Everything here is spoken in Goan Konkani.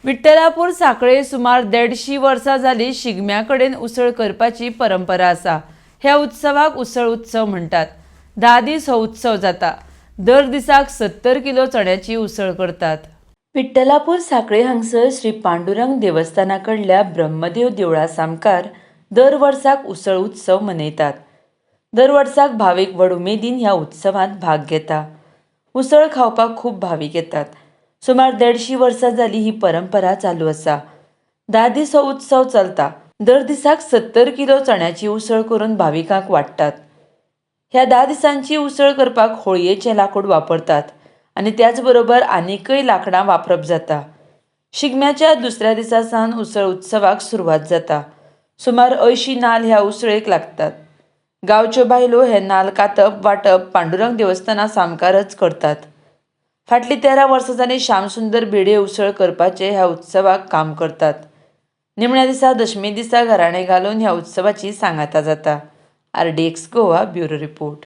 विठ्ठलापूर सांखळे सुमार 150 वर्सां जाली शिगम्या कडेन उसळ करपाची परंपरा आसा. ह्या उत्सवाक उसळ उत्सव म्हणटात. 10 दीस हो उत्सव जाता. दर दिसाक 70 किलो चण्याची उसळ करतात. विठ्ठलापूर सांखळे हांगसर श्री पांडुरंग देवस्थाना कडल्या ब्रह्मदेव देवळा सामकार दर वर्साक उसळ उत्सव मनयतात. दर वर्साक भावीक व्हड उमेदीन ह्या उत्सवांत भाग घेता. उसळ खावपाक खूब भावीक येतात. सुमार 150 वर्सां जाली ही परंपरा चालू आसा. 10 दीस हो उत्सव चलता. दर दिसाक 70 किलो चण्याची उसळ करून भाविकांक वाडटात. ह्या 10 दिसांची उसळ करपाक होळयेचें लाकूड वापरतात आनी त्याच बरोबर आनीकय लाकडां वापरप जाता. शिगम्याच्या दुसऱ्या दिसा सावन उसळ उत्सवाक सुरवात जाता. सुमार 80 नाल ह्या उसळेक लागतात. गांवच्यो बायलो हे नाल कातप वांटप पांडुरंग देवस्थाना सामकारच करतात. फाटलीं 13 वर्सां जालीं श्यामसुंदर भिडे उसळ करपाचे ह्या उत्सवाक काम करतात. निमण्या दिसा दशमी दिसा घराणें घालून ह्या उत्सवाची सांगाता जाता. RDX Goa bureau report.